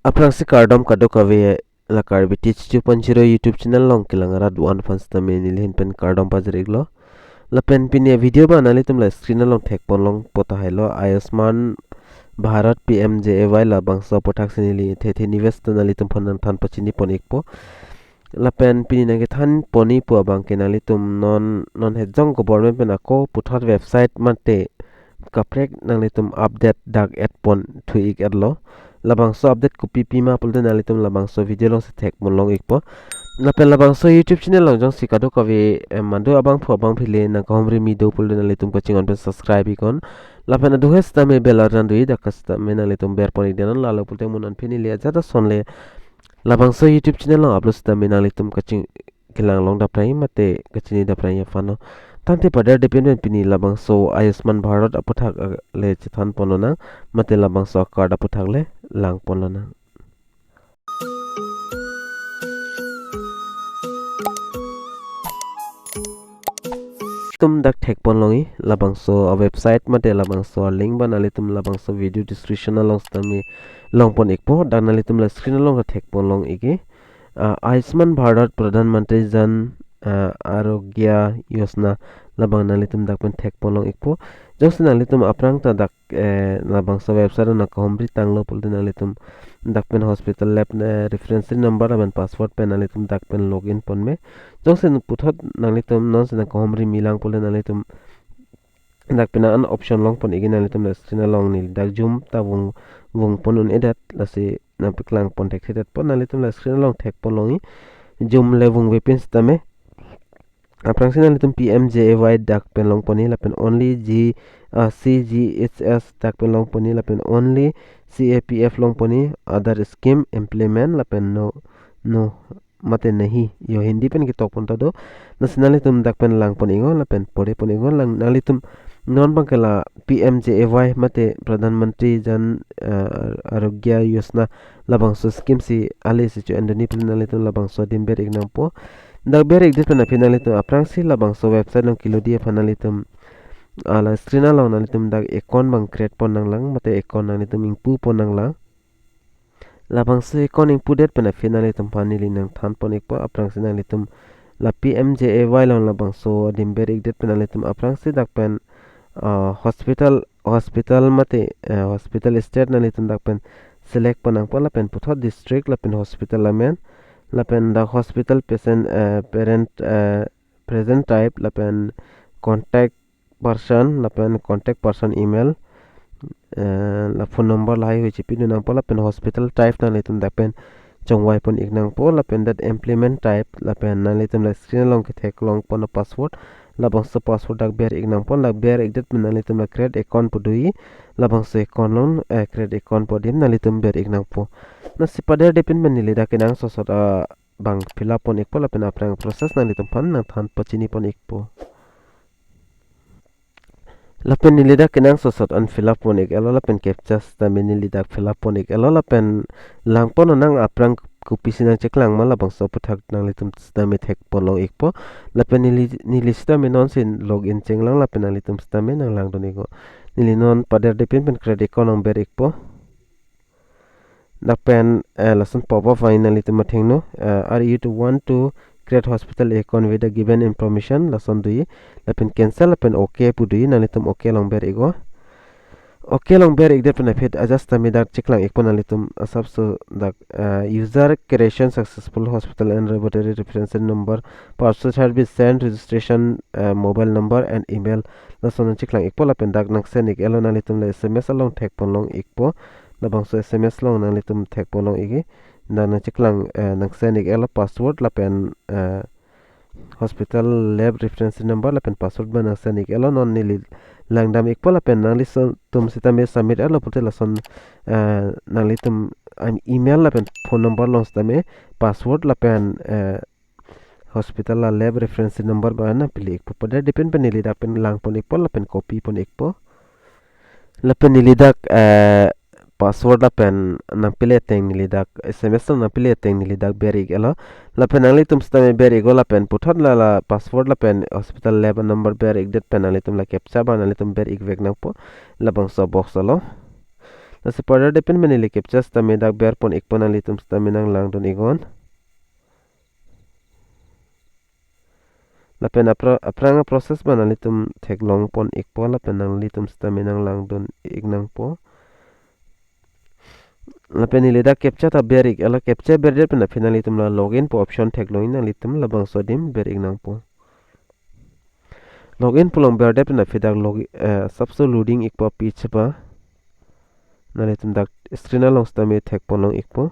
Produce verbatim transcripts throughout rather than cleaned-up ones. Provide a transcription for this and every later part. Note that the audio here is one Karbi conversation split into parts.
Aphrangsi kardom kadokave la Karbi Teach two point zero YouTube channel along kelang arat do-an aphan sitame neli ahin pen kardom pajir-iklo. Lapen pini avideo abang nanglitum la screen along thekpon longpo tahailo, Ayushman Bharat P M J A Y labangso aputhaksi neli thethe nives ta nanglitum aphan nangthan pachini pon-ikpo. Lapen pini nangkethan pon-ikpo abang ke nanglitum non, non hejong government pen ako puthot website mate kaprek nanglitum update dak et pon thu-ik-etlo. Labangso update kopi pima pulote nanglitum labangso video alongsi thekpon long-ikpo. Lapen labangso YouTube channel along jongsi kadokave, eh, madu abangphu abangphi le nangkahumri mi do pulote nanglitum kachinghon pen subscribe-iknon. Lapen aduhe sitame bell arjan do-i, dak sitame nanglitum ber pon-ik denon, lalo pulote mo non pini le ajat ason le labangso YouTube channel along upload sitame nanglitum kaching kelang long daprai mate kachini daprai aphanlo. Tangte pader depin pen pini labangso Ayushman Bharat aputhak, ah, le chethan pon lonang mate labangso card aputhak le lang pon lonang. Tum dak thekpon long-i labangso a-website mate labangso a-link abang nanglitum labangso video description along sitame long pon-ikpo, dak nanglitum la screen along thekpon long-ik-i. Ah, Ayushman Bharat Pradhan Mantri Jan, ah, Arogya Yojana labang nanglitum dak pen thekpon long-ikpo. Jongsi nanglitum aphrang ta dak, eh, labangso website along nangkahumri tanglo pulote nanglitum dak pen hospital lab, eh, reference number lapen password pen nanglitum dak pen login pon me. Jongsi puthot nanglitum nonsi nangkahumri milang pulote nanglitum dak pen an option long pon-ik-i, nanglitum la screen along neli dak zoom ta vung, vung pon un-edet, lasi nangpeklang pon thekthedetpo, nanglitum la screen along thekpon long-i, zoom le vungve pin sitame. Aphrangsi nanglitum P M J A Y dak pen long pon-i lapen only G, ah, C G H S dak pen long pon-i lapen only C A P F long pon-i, other scheme implement lapen no, no mate nahi, yo Hindi pen ketok pon ta do. Lasi nanglitum dak pen lang pon-iknon lapen pore pon-iknon, lang nanglitum non abang ke la P M J A Y mate Pradhan Mantri Jan, eh, Arogya Yojana labangso scheme si ale si cho-en duni pulote nanglitum labangso adim ber-ik nangpo. Dak ber-ikdet pen aphi nanglitum aphrangsi labangso website along kelodi aphan nanglitum, ah, la screen along nanglitum dak account abang create pon nanglang mate account nanglitum ingpu pon nanglang. Labangso account ingpudet pen aphi nanglitum aphan neli nangthan pon-ikpo, aphrangsi nanglitum la P M J A Y along labangso adim ber-ikdet pen nanglitum aphrangsi dak pen, ah, hospital, hospital mate, eh, hospital state nanglitum dak pen select pon nangpo lapen puthot district lapen hospital amen lapen dak hospital patient, eh, parent, eh, present type lapen contact person lapen contact person email, eh, la phone number lahaihui chipidun nangpo lapen hospital type nanglitum dak pen chongvai pon-ik nangpo lapen dak implement type lapen nanglitum la screen along ketheklong pon a-password, labangso password dak ber-ik nangpo, la ber-ikdet pen nanglitum la create account pu do-i, labangso account along, eh, create account pu adim nanglitum ber-ik nangpo. Lasi pader depin pen neli dak kenangsot sot, ah, abang fill up pon-ikpo lapen aphrang process nanglitum aphan nangthan pachini pon-ikpo. Lapen neli dak kenangsot sot an fill up pon-ik-etlo lapen captcha sitame neli dak fill up pon-ik-etlo lapen lang pon nang aphrang kopisi nangcheklang ma labangso aputhak nanglitum sitame thekpon long-ikpo. Lapen neli, neli sitame nonsi login chenglang lapen nanglitum sitame nanglang dun-iknon. Neli non pader depin pen create account nangber-ikpo. Dak pen, eh, lason pop up vang nanglitum athengno, eh, are you to want to create hospital account with the given information, lason do-i, lapen cancel lapen okay pu do-i, nanglitum okay along ber-iknon. Okay along ber-ikdet pen aphi ajat sitame dak cheklang-ikpo nanglitum asapso dak, eh, user creation successful hospital and laboratory reference number, password has been sent, registration, eh, mobile number and email, lason nangcheklang-ikpo lapen dak nangsend-ik-etlo nanglitum la S M S along thekpon long-ikpo. Labangso S M S along nanglitum thekpon long-ik-i. Dak nangcheklang, eh, nangsend-ik-etlo password lapen, eh, hospital lab reference number lapen password abang nangsend-ik-etlo, non neli langdam-ikpo lapen nanglitum sitame submit-etlo pulote lason, eh, nanglitum, em, email lapen phone number along sitame password lapen, eh, hospital la lab reference number abang nangpili-ikpo. Pader depin pen neli dak pen lang pon-ikpo lapen copy pon-ikpo. Lapen neli dak, eh, password lapen nangpili ateng neli dak S M S along nangpili ateng neli dak ber-ik-etlo. Lapen nanglitum sitame ber-iknon lapen puthot la, la password lapen hospital lab number ber-ikdet pen nanglitum la captcha abang nanglitum ber-ik vek nangpo labangso box along. Lasi further det pen neli captcha sitame dak berpon ikpo, nanglitum sitame nanglangdun iknon. Lapen apra-, aphrang a-process abang nanglitum theklongpon ikpo, lapen nanglitum sitame nanglangdun ik nangpo. Lapen neli dak captcha ta ber ik, ala captcha berdet pen aphi nanglitum la login pu option theklong, nanglitum labangso adim ber ik nangpo. Login pu along berdet pen aphi dak log-, eh, asapso loading ikpo page abang. Nanglitum dak screen along sitame thekponlong ikpo.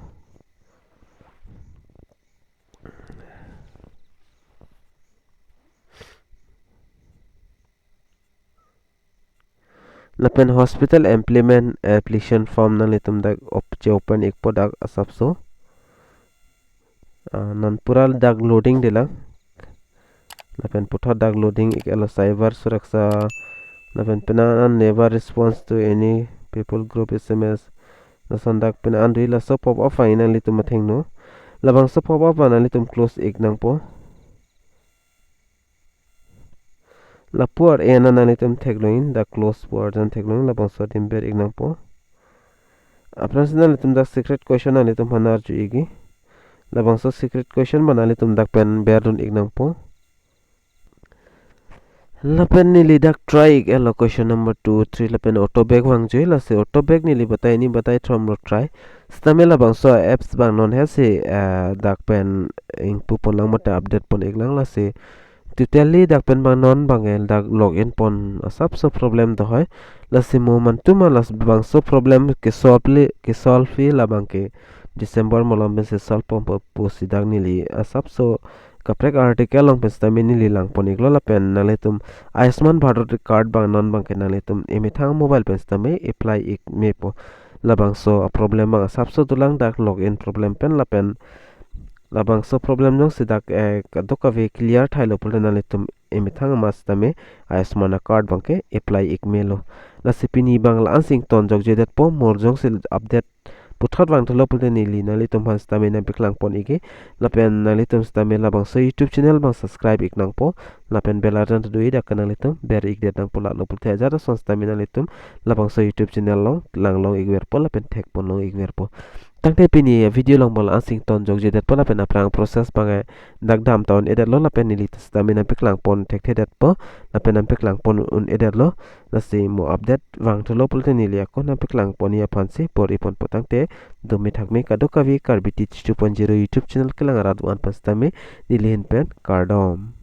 Lapen hospital employment application form nanglitum dak op-, che-open ikpo dak asapso. Ah, non pura dak loading detlang. Lapen puthot dak loading ik-etlo cyber suraksha. Lapen penang an never response to any people group S M S. Lason dak penang an dui, laso pop up vang nanglitum athengno. Labangso pop up vang nanglitum close ik nangpo. Lapu ar-e nanglitum theklongji, dak close pu arjan theklongji, labangso adim ber ik nangpo. Aphrangsi nanglitum dak secret question nanglitum aphan arju ikji. Labangso secret question abang nanglitum dak pen berdun ik nangpo. Lapen neli dak try ik-etlo question number two, three, lapen auto back vangji, lasi auto back neli batai hini batai thomlo try. Sitame labangso apps abang non hesi, eh, dak pen ingpuponlang mate update pon iklang, lasi totally dak pen abang non abang ke dak login pon asapso problem dohoi. Lasi mo mantu ma labangso problem ke solve le, ke solve le labang ke December malom pensi solve ponpo pusi dak neli asapso kaprek article along pen sitame neli langpon iklo, lapen nanglitum Ayushman Bharat card abang non abang ke nanglitum emethang mobile pen sitame apply ik mepo. Labangso a-problem abang asapso dolang, dak login problem pen, lapen labangso problem jongsi dak, eh, kadokave clear thailo pulote nanglitum emethang amat sitame Ayushman a-card abang ke apply ik melo. Lasi pini abang la-ansi ingtonjokjedetpo, mo jongsi update puthot vangthulo pulote neli nanglitum aphan sitame nangpaklangpon ikji. Lapen nanglitum sitame labangso YouTube channel abang subscribe ik nangpo. Lapen bell arjan ta do-i, dak ke nanglitum ber ikdet nangpo, lalo pulote ajat ason sitame nanglitum labangso YouTube channel along langlong ikverpo lapen thekponlong ikverpo. Tangte pini video along abang la-ansi ingtonjokjedetpo, lapen aphrang process abang, eh, dak damta un-edetlo, lapen neli sitame nangpaklangpon thekthedetpo, lapen nangpaklangpon un-edetlo. Lasi mo update vangthulo pulote neli ako nangpaklangponji aphansi bor-iponpo. Tangte dome thakme kadokave Karbi Teach two point zero YouTube channel kelang arat do-an aphan sitame neli ahin pen kardom.